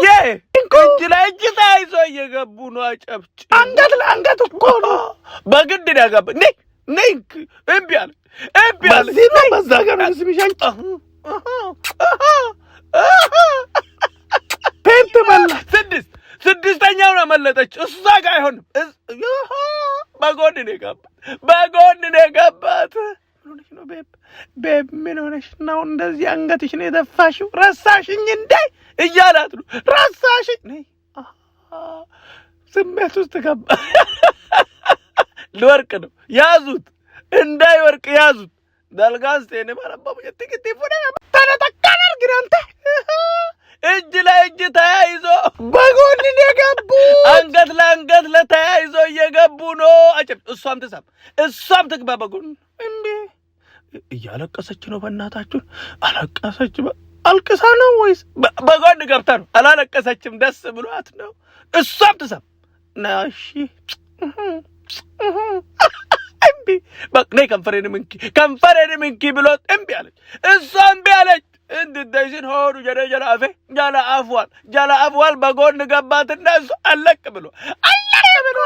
የ እጅ ለእጅ ተያይዞ እየገቡ ነው። አጨብጭ አንገት ለአንገት እኮ ነው። በግድ ነው ያገባ። ነይ ነይ፣ እምቢ አለ፣ እምቢ አለ። በዚህ ነው በዛ ጋር ነው የሚስምሽ አንቺ። ፔፕ በላ። ስድስተኛውን አመለጠች። እሷ ጋር አይሆንም። በጎን ነው የገባት፣ በጎን ነው የገባት። ምን ሆነሽ ነው babe? Babe ምን ሆነሽ ነው እንደዚህ አንገትሽ ነው የደፋሽው? ረሳሽኝ እንዴ እያላት ነው። ረሳሽኝ። ነይ። ስሜት ውስጥ ገባ። ልወርቅ ነው፣ ያዙት፣ እንዳይወርቅ ያዙት። ዳልጋስ ቴኔ ማረባቡ የትክቲ ፉነ ተነጠቃን አድርግን አንተ። እጅ ለእጅ ተያይዞ በጎን ነው የገቡ። አንገት ለአንገት ለተያይዞ እየገቡ ነው። አጭር እሷም ትሳም እሷም ትግባ በጎን። እምቢ እያለቀሰች ነው። በእናታችሁን አለቀሰች። አልቅሳ ነው ወይስ በጎን ገብታ ነው? አላለቀሰችም፣ ደስ ብሏት ነው። እሷም ትሳም። እሺ እምቢ በቃ ነይ ከንፈሬንም እንኪ ከንፈሬንም እንኪ ብሎት እምቢ አለች። እሷ እምቢ አለች። እንድደሽን ሆዱ ጀደ ጀላ አፌ ጀላ አፍዋል ጀላ አፍዋል በጎን ገባትና እሱ አለቅ ብሎ አለቅ ብሎ